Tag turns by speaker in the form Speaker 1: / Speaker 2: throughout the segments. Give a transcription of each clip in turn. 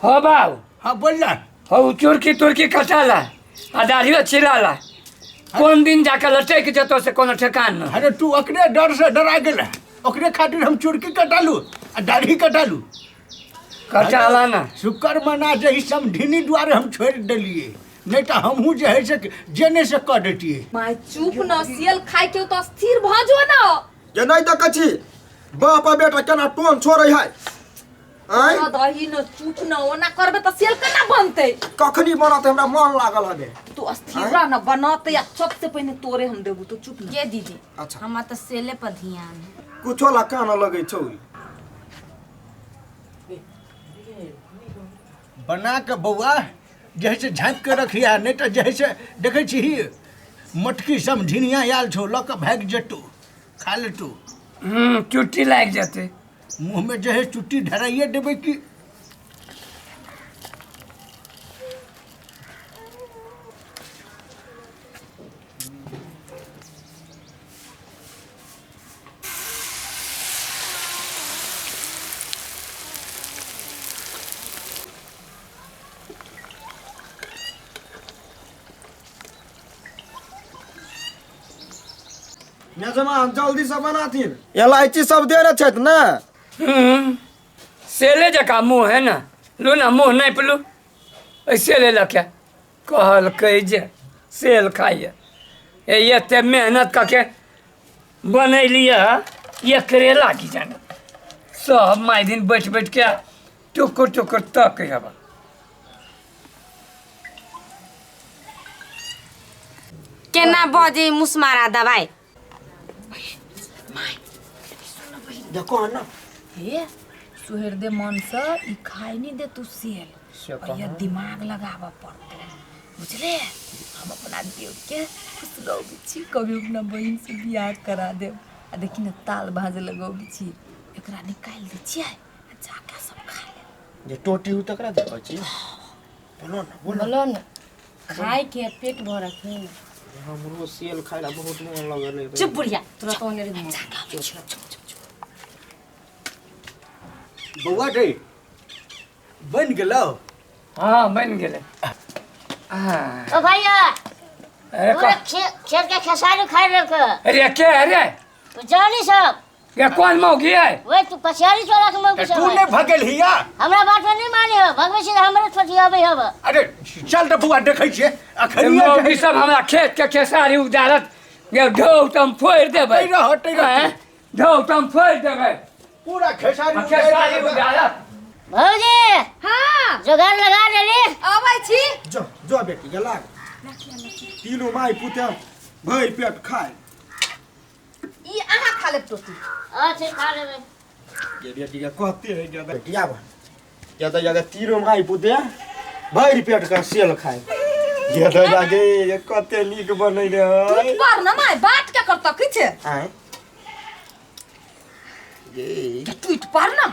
Speaker 1: हो बाबू।
Speaker 2: हाँ बोल ना।
Speaker 1: हो चुरकी तुरकी कटाला आ दाढ़ियो छिलाला, कोन दिन जाके लटक जेतो से कोनो ठेकान न।
Speaker 2: अरे तू ओकरे डर से डरा गेल, ओकरे खातिर हम चुरकी कटालू आ दाढ़ी कटालू।
Speaker 1: कटाला ना।
Speaker 2: शुक्र मना जे ई समधिनी दुआरे हम छोड़ देलिए, नहीं तो हमहूँ जे है से जेने से कह देतिए।
Speaker 3: माय चुप न, सियल खाइ के तो स्थिर भ जो न।
Speaker 4: जे नहीं देखै छी बाप आ बेटा केना टोन छोड़ै है। आँय?
Speaker 3: न दही न, चुप न, ओना करबे त सियल केना बनतै?
Speaker 4: कखनी बनत, हमरा मन लागल हबे।
Speaker 3: तू स्थिर रह न, बनतै आ सबसे पहिने तोरे हम देबू, तू चुप न।
Speaker 5: के दीदी?
Speaker 4: अच्छा।
Speaker 5: हमरा तऽ सेले पर ध्यान है।
Speaker 4: कुछो ला कान लगै छौ।
Speaker 2: बना के बौआ जे है से झाँपि के रखिया, नहीं तो जे है से देखै छी मोटकी समझिनिया आयल छौ, लऽ के भागि जेतौ, खा लेतौ।
Speaker 1: चुट्टी लागि जेतै।
Speaker 2: मुँह में जे है चुट्टी धराइए देबै की।
Speaker 4: यजमान जल्दी से बनाथिन, इलायची सब देने छथि ने?
Speaker 1: सेले जकाँ मुँह है ना, लू ना मुँह नापि लू। एहि सेले लऽ के कहलकै जे सेल खाइए, ए एते मेहनत कऽ के बनेलियै एकरे लागी जाने सब माय दिन बैठ बैठ के टुकुर टुकुर तक हबा।
Speaker 5: केना बजे मुसमारा दवाई
Speaker 4: देखो ना।
Speaker 3: हे सुहेर दे मन से ई खाइ नहीं दे तू सेल, भैया दिमाग लगाबऽ पड़तै बुझले। हम अपना देव के खुश रहबै छी, कभी अपना बहिन से बियाह करा देब। आ देखी ने ताल भाँज लगबै छी, एकरा निकालि दै छियै आ जाके सब खा लेब।
Speaker 4: जे टोटी हु तकरा देखै छी। बोलो ना, बोलो।
Speaker 5: बोलो ना, खाय के पेट भरत है ना।
Speaker 4: हमरो सेल खाय ला बहुत मन लगल है।
Speaker 5: चुप बुढ़िया, तोरा तो ओने रे।
Speaker 2: बौआ रे बन गेलौ?
Speaker 1: हाँ बन गेलै। हाँ।
Speaker 6: ओ भैया,
Speaker 1: अरे
Speaker 6: पूरा खेत के खेसारी खाइ लेलक।
Speaker 1: अरे के अरे?
Speaker 6: जानी सब।
Speaker 1: ये कौन मौगी है?
Speaker 6: वे तू पछियारी चोरा के मौगी
Speaker 2: तू
Speaker 6: सब है।
Speaker 2: नहीं भगल हिया?
Speaker 6: हमरा बात में नहीं माने हो, भगवे सीधा हमरे छोटी आबै हब।
Speaker 2: अरे चल त बौआ देखै छियै अखन।
Speaker 1: मौगी सब हमरा खेत के खेसारी उजारत, ये ढो त हम फोड़ि देबै।
Speaker 2: तै रह, तै रह।
Speaker 1: हैं? ढो त हम फोड़ि देबै।
Speaker 2: पूरा खेसारी
Speaker 1: खेसारी उजारत।
Speaker 6: भौजी।
Speaker 3: हाँ।
Speaker 6: जोगाड़ लगा देली।
Speaker 3: अबै छी।
Speaker 4: जो जो बेटी के लाग, तीनों माई पुते भरि पेट खाय।
Speaker 3: ई अहाँ खा लेब टोटी।
Speaker 6: अच्छा खा लेबै।
Speaker 4: ये बेटी के कहते है ज्यादा बेटी आब ज्यादा ज्यादा तीनों माई पुते भरि पेट का सेल खाय। ज्यादा जागे ये कते नीक बनै रे।
Speaker 3: टूट पर न my, बात के करत की छे?
Speaker 4: आय ये
Speaker 3: टूट पर न।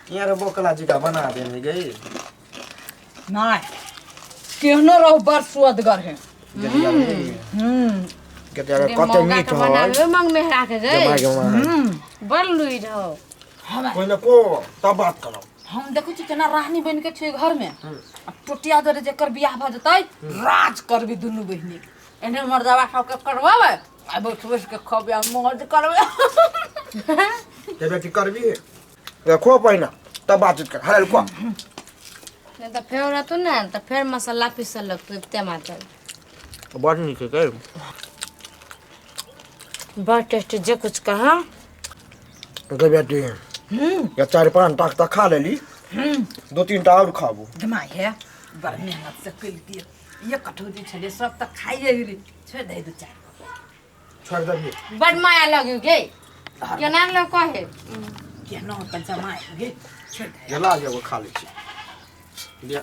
Speaker 4: केर बोकला जी का बना देने गई।
Speaker 3: नहीं केहनो रहो बड़ सुअदगर है।
Speaker 4: कते मीठ है
Speaker 5: बनाबे मंग मेहरा के गई।
Speaker 4: जमा जमा।
Speaker 5: बड़ लुई रहो।
Speaker 4: कोई न को तब बात करब।
Speaker 3: हम देखै छी केना रानी बन के छै घर में, आ टोटिया दरे जेकर बियाह भ जतै राज करबी दुनू बहिनी। एने मर्दावा सबके करवावे आ बैठ बैठ के खबे आ मौज करबे।
Speaker 4: ते बेटी करबी देखो पहिना तब बातचीत कर। हरे को
Speaker 5: नहीं तो फेर रहतो ना तो फेर मसाला पीसल लगतो इतने मात्र।
Speaker 4: बड़ नीक है।
Speaker 5: बड़ टेस्टी जे कुछ कहा।
Speaker 4: गे बेटी या 4-5 टाक तक खा लेली, 2-3 टा और खाबू।
Speaker 3: दिमाग है बड़ मेहनत से कइल दिए, ये कटौती छले सब त खाइए गेली, छोड़ दे 2-4
Speaker 4: छोड़ दे।
Speaker 5: बड़ माया लगी गे केना लोग कहे
Speaker 3: केना त जमाए गे, छोड़ दे।
Speaker 4: गेला जेबो खा ले छी। लिया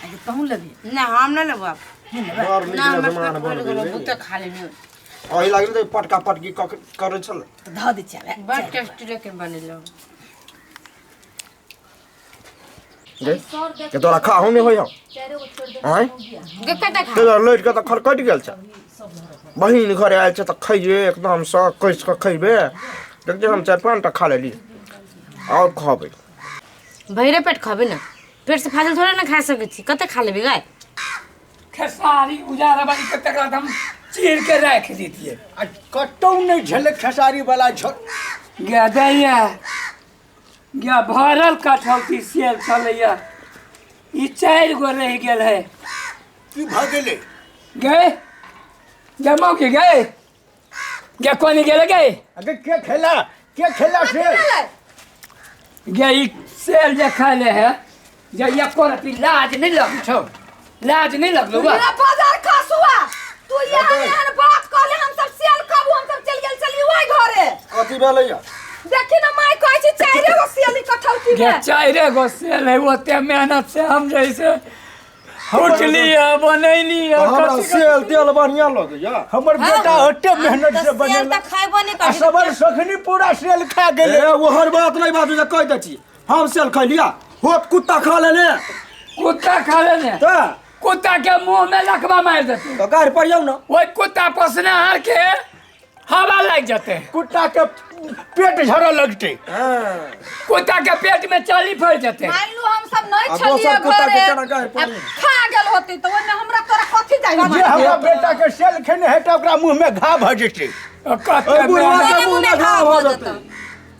Speaker 3: आगे तहु लेबी?
Speaker 5: ना हम ना लेबो।
Speaker 4: बड़ नीक
Speaker 5: ना हमरा
Speaker 4: जमाना
Speaker 5: पेट
Speaker 4: बन
Speaker 5: भरि गेलो,
Speaker 4: गेलै।
Speaker 5: बहुते खा लेलियो।
Speaker 4: ओही लागल तऽ पटका पटकी करै छल।
Speaker 3: त धऽ दै छियै।
Speaker 5: बड़ टेस्टी लेकिन बनेलो।
Speaker 4: गे के तोरा खाहु नहि होइयो? आँय
Speaker 5: गे कते खा?
Speaker 4: तोरा लड़ि के तऽ खरकटि गेल छै। बहिन घरे आयल छै तऽ खैये एकदम सँ कसि कऽ खैबे। देखियै हम 4-5 टा खा लेली और खबै।
Speaker 5: भरिए पेट खबे ने, पेट से फाजिल थोड़े ना खा सकै छी, कते खा लेबी गाय।
Speaker 1: खेसारी उजारा बारी के तकरा हम चीर के राख दितिए।
Speaker 2: आ कतौ नहि छलै खेसारी वाला छल।
Speaker 1: गे दैया गे भरल कठौती सेल छलैया, ई 4 गो रहि गेल है।
Speaker 2: की भऽ गेलै?
Speaker 1: गे गे मौकी गे गे कोनी गेलै गे?
Speaker 2: अगे के खेला, के खेला सेल?
Speaker 1: गे ई सेल जे खाइले है जे एको रत्ती लाज नहीं लगै छौ, लाज नहीं लगलौ बा?
Speaker 3: मेरा बाजार खसुआ तू यहाँ एहन बात कहले, हम सब सेल खाबू, हम सब चल गेल चली ओहि घरे।
Speaker 4: कथी भेलैया?
Speaker 3: देखी ना माय कहै छै 4 गो सेल ई कठौती
Speaker 1: गे
Speaker 3: में।
Speaker 1: 4 गो सेल है, ओते मेहनत से हम जैसे उठली है बनैली है।
Speaker 4: हमरा सेल तेल बढ़िया लगैया।
Speaker 2: हमर बेटा ओते मेहनत से
Speaker 5: सेल
Speaker 2: बनेला
Speaker 5: तऽ खैबो नहि
Speaker 2: आ
Speaker 5: करै।
Speaker 2: सबर सखनी पूरा सेल खा गेलै।
Speaker 4: ए ओहर बात नहीं बाजू जे कहि दै छी, हम सेल खैलिया होत कुत्ता खा लेने।
Speaker 1: कुत्ता खा लेने?
Speaker 4: तऽ
Speaker 1: कुत्ता के मुंह में लकवा मारि देतै।
Speaker 4: तऽ गारि पड़ियौ ना।
Speaker 1: ओहि कुत्ता पोसने हार के हवा लागि जेतै।
Speaker 2: कुत्ता के पेट झरऽ लगतै।
Speaker 1: कुत्ता के पेट में चाली फैल जेतै।
Speaker 3: मान लू हम सब नहीं
Speaker 4: आ
Speaker 3: छलिए
Speaker 4: दोसर कुत्ता के
Speaker 3: घरे,
Speaker 4: केना गारि पड़ियौ?
Speaker 3: आ खा गेल होतै तऽ ओहिमे हमरा तोरा कथी जाइ?
Speaker 2: जे हमरा बेटा के सेल खेने हेतै ओकरा मुंह में घाव भऽ जेतै।
Speaker 4: एहि बुढ़वा के मुंह में घाव भऽ जेतै।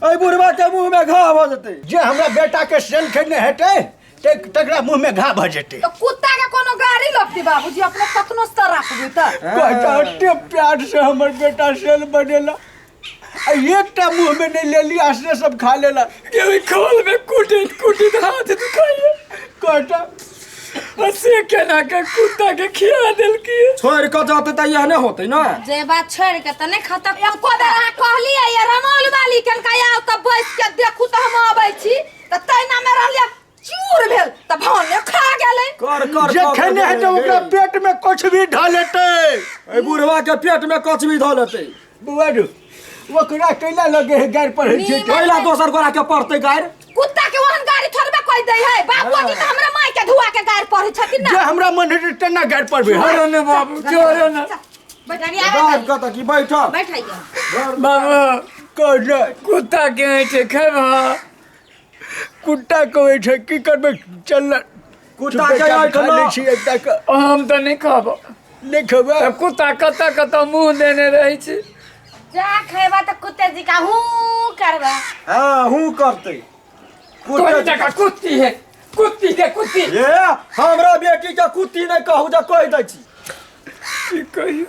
Speaker 4: एहि बुढ़वा के मुंह में घाव भऽ जेतै।
Speaker 2: जे हमरा बेटा के सेल खेने हेतै तकरा मुंह में घाव भऽ जेतै।
Speaker 3: तऽ कुत्ता के कोनो गाड़ी लगतै बाबूजी, अपने कतनो सर राखबै तऽ।
Speaker 2: कहता एते प्यार से हमर बेटा सेल बनेला आ एकटा मुंह में नहीं लेली, आसने सब खा लेला।
Speaker 1: के ओहि खोल में कुटैत कुटैत हाथ दुखाइए।
Speaker 2: कहता
Speaker 1: से केना के कुत्ता के खिया देलकी।
Speaker 4: छोड़ के जाते तऽ इएह नहि होतै ना।
Speaker 5: जे बात छोड़ के तऽ नहि खाता।
Speaker 3: एको बेर अहाँ कहलियै ये रमौल वाली कनका आउ तऽ बैस के देखू तऽ हम अबै छी, तऽ तहिना मे रहलियै चूर भेल तऽ भने खा गेलै।
Speaker 4: कर कर
Speaker 2: जे खेने हेतै ओकरा पेट में कुछ भी धऽ लेतै।
Speaker 4: एहि बुढ़वा के पेट में कुछ भी धऽ लेतै।
Speaker 2: बौआ रे, ओकरा कैला लगे है गारि पढ़ै छै?
Speaker 4: कैला दोसर गोरा के पढ़तै गारि?
Speaker 3: कुत्ता के ओहन गारि थोड़बे कहि दै है। बाबूजी तऽ हमरा माय के धुआ के गारि पढ़ै छथिन ना।
Speaker 2: जे हमरा मन हेतै तेना गारि पढ़बै।
Speaker 1: छोड़ो ने बाबू, छोड़ो ने।
Speaker 4: बैठ कतऽ की बैठ?
Speaker 5: बैठैया
Speaker 1: बाबू
Speaker 2: कहने
Speaker 1: कुत्ता के ऐठे खेबह?
Speaker 2: कुत्ता के ऐठे की करबै? चल ना।
Speaker 4: कुत्ता के
Speaker 2: चुपचाप खा
Speaker 4: ऐठे
Speaker 2: लै छी एकटा के।
Speaker 1: हम तऽ नहि कहब।
Speaker 2: नहि खेबै?
Speaker 1: तऽ कुत्ता कतऽ कतऽ मुँह देने रहै छै।
Speaker 5: जा खेबा तऽ कुत्ते जी का हूँ करबा।
Speaker 4: हाँ हूँ करतै।
Speaker 1: तोरी जकाँ कुत्ती है, कुत्ती के कुत्ती।
Speaker 4: ए हमरा बेटी के कुत्ती नहि कहू जे कहि दै छी।
Speaker 1: की कहियौ?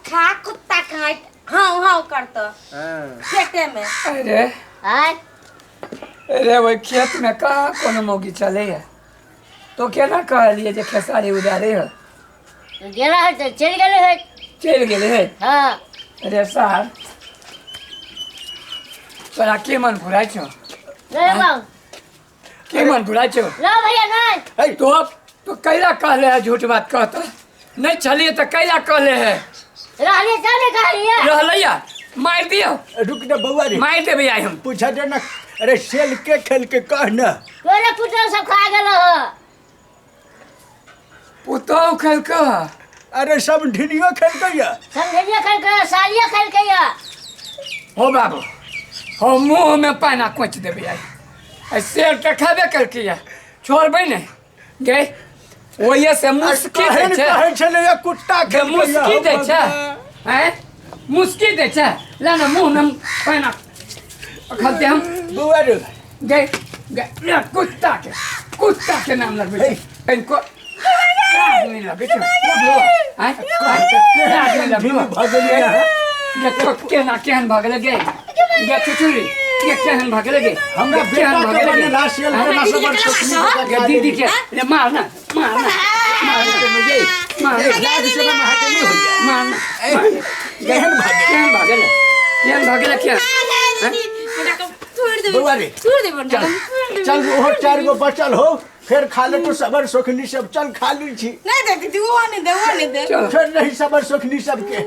Speaker 5: खा कुत्ता खाइत हाँ हाँ करतौ पेटे में।
Speaker 1: अरे
Speaker 6: आय
Speaker 1: अरे ओहि खेत में कहाँ कोनो मौगी चलैया? तो केना कहलियै जे खेसारी उजारे है?
Speaker 6: गेला है तऽ चलि गेलै है।
Speaker 1: चलि गेलै है?
Speaker 6: हाँ।
Speaker 1: अरे साहब तोरा के मन घुराइ छौ?
Speaker 6: नहीं बाबू।
Speaker 1: के मन घुराइ छौ?
Speaker 6: ना भैया नहीं।
Speaker 1: तो कैला कहले है झूठ बात कहता? नहीं छलिए तऽ कैला कहले है?
Speaker 6: रहलिए तब ने कहलिए।
Speaker 1: रहलैया मारि दियौ।
Speaker 2: रुक ने बौआ रे।
Speaker 1: मारि देबै आइ हम।
Speaker 2: पूछा दे ना, अरे सेल के खेल के कह ना।
Speaker 6: तोरे पुतहु सब खा गेल हो।
Speaker 1: पुतहु खेलकै?
Speaker 2: अरे सब ढिनियो खेलकै या।
Speaker 6: सब ढिनियो खेलकै, सालियो खेलकै या।
Speaker 1: हो बाबू, हो मुँह में पाना कोचि देबै आइ। आइ सेल तऽ खेबे केलकै या, छोड़बै नहि गे। ओहिए से मुस्की दै छै।
Speaker 2: कहै छलै कुत्ता
Speaker 1: गे मुस्की दै छै, हैं मुस्की दै छै। ला ना मुँह में पाना खलते हम।
Speaker 2: बौआ रे।
Speaker 1: गे गे ला कुत्ता के नाम लगबै छै। इनको लाज नहि लगै छै। लगलो आँय, लाज नहि लगलो।
Speaker 2: भऽ गेलै।
Speaker 1: गे तो केना केहन भऽ गेलै गे? गे चुचुरी गे केहन भऽ गेलै गे?
Speaker 2: हमरा
Speaker 1: केहन
Speaker 2: बेटा
Speaker 1: भऽ
Speaker 2: के
Speaker 1: गेलै गे?
Speaker 2: बनेला सेल केना सबर सोचनी।
Speaker 1: गे दीदी के रे मार ना, मार ना, मार ना गे, मार ना।
Speaker 2: लाज शरम अहाँके नहि होइया?
Speaker 1: मार ना।
Speaker 2: केहन भऽ गेलै?
Speaker 1: केहन भऽ गेलै? केहन भऽ गेलै? केहन?
Speaker 2: बौआ रे, चल चल ओहो 4 गो बचल हो, फेर खा ले तो सबर सोखनी सब। चल खा ली छी।
Speaker 5: नहीं दे दीदी, वो नहीं दे, वो नहीं दे।
Speaker 1: चल
Speaker 2: फेर नहीं सबर सोखनी सबके।